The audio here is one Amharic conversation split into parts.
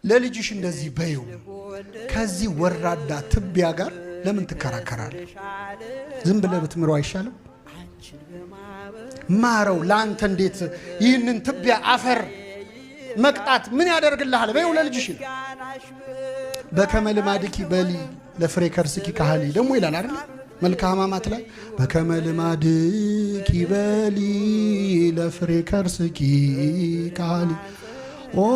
ለልጅሽ እንደዚህ በይው። ከዚህ ወራዳ ትቢያ ጋር ለምን ትከራከራለህ? ዝም ብለህ ብትምረው አይሻልም? ማረው። ለአንተ እንዴት ይህንን ትቢያ አፈር መቅጣት ምን ያደርግልሃል? በይው ለልጅሽ። በከመ ልማድኪ በሊ ለፍሬ ከርስኪ ካህሊ ደግሞ ይላል አይደል? መልክአ ሕማማት ላይ በከመ ልማድኪ በሊ ለፍሬ ከርስኪ ካህሊ ኦ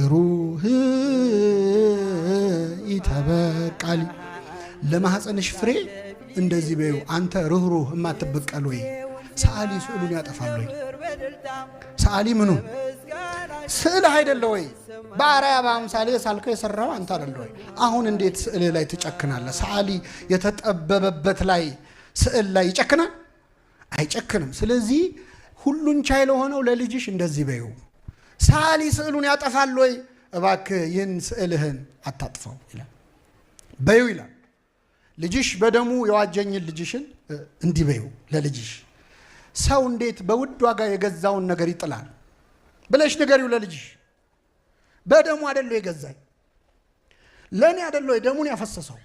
ርሩህ ኢተበቃሊ፣ ለማኅፀንሽ ፍሬ እንደዚህ በይው። አንተ ርኅሩህ የማትበቀል ወይ፣ ሰዓሊ ስዕሉን ያጠፋል ወይ? ሰዓሊ ምኑ ስዕልህ አይደለ ወይ? በአርአያ በአምሳሌ ሳልከው የሰራው አንተ አይደለ ወይ? አሁን እንዴት ስዕልህ ላይ ትጨክናለህ? ሰዓሊ የተጠበበበት ላይ ስዕል ላይ ይጨክናል? አይጨክንም። ስለዚህ ሁሉን ቻይ ለሆነው ለልጅሽ እንደዚህ በይው። ሰዓሊ ስዕሉን ያጠፋል ወይ? እባክህ ይህን ስዕልህን አታጥፋው ይላል። በይው ይላል። ልጅሽ በደሙ የዋጀኝን ልጅሽን እንዲህ በይው ለልጅሽ። ሰው እንዴት በውድ ዋጋ የገዛውን ነገር ይጥላል ብለሽ ንገሪው ለልጅሽ። በደሙ አይደለ የገዛኝ፣ ለእኔ አይደለ ደሙን ያፈሰሰው።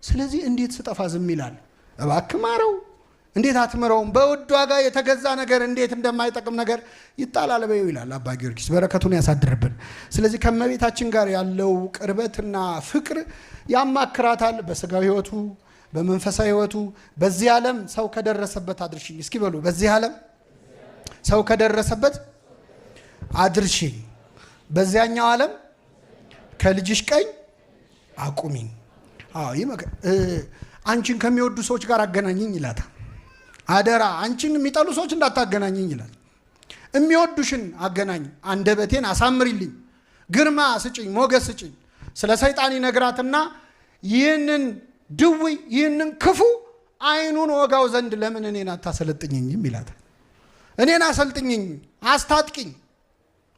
ስለዚህ እንዴት ስጠፋ ዝም ይላል? እባክህ ማረው። እንዴት አትምረውም? በውድ ዋጋ የተገዛ ነገር እንዴት እንደማይጠቅም ነገር ይጣላል በይው ይላል አባ ጊዮርጊስ። በረከቱን ያሳድርብን። ስለዚህ ከእመቤታችን ጋር ያለው ቅርበትና ፍቅር ያማክራታል። በስጋዊ ሕይወቱ፣ በመንፈሳዊ ሕይወቱ በዚህ ዓለም ሰው ከደረሰበት አድርሽኝ። እስኪ በሉ፣ በዚህ ዓለም ሰው ከደረሰበት አድርሽኝ፣ በዚያኛው ዓለም ከልጅሽ ቀኝ አቁሚኝ። አዎ፣ አንቺን ከሚወዱ ሰዎች ጋር አገናኝኝ ይላታል። አደራ አንቺን የሚጠሉ ሰዎች እንዳታገናኝኝ ይላል። የሚወዱሽን አገናኝ፣ አንደበቴን አሳምሪልኝ፣ ግርማ ስጭኝ፣ ሞገስ ስጭኝ። ስለ ሰይጣን ይነግራትና ይህንን ድውይ ይህንን ክፉ ዓይኑን ወጋው ዘንድ ለምን እኔን አታሰለጥኝኝም ይላታል። እኔን አሰልጥኝኝ፣ አስታጥቂኝ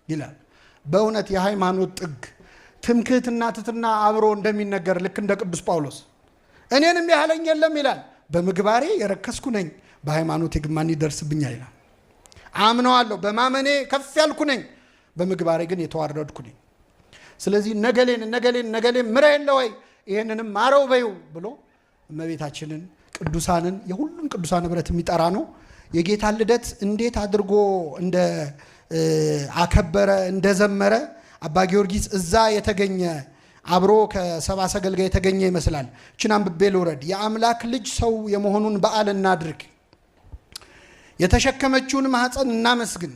ይላል። በእውነት የሃይማኖት ጥግ ትምክህትና ትትና አብሮ እንደሚነገር ልክ እንደ ቅዱስ ጳውሎስ እኔንም ያህለኝ የለም ይላል። በምግባሬ የረከስኩ ነኝ፣ በሃይማኖቴ ግን ማን ይደርስብኛል ይላል። አምነዋለሁ፣ በማመኔ ከፍ ያልኩ ነኝ፣ በምግባሬ ግን የተዋረድኩ ነኝ። ስለዚህ ነገሌን ነገሌን ነገሌን ምረ የለ ወይ፣ ይህንንም ማረው በይው ብሎ እመቤታችንን ቅዱሳንን የሁሉን ቅዱሳን ኅብረት የሚጠራ ነው። የጌታን ልደት እንዴት አድርጎ እንደ አከበረ እንደዘመረ አባ ጊዮርጊስ እዛ የተገኘ አብሮ ከሰብአ ሰገል ጋር የተገኘ ይመስላል። ችን አንብቤ ልውረድ። የአምላክ ልጅ ሰው የመሆኑን በዓል እናድርግ፣ የተሸከመችውን ማኅፀን እናመስግን።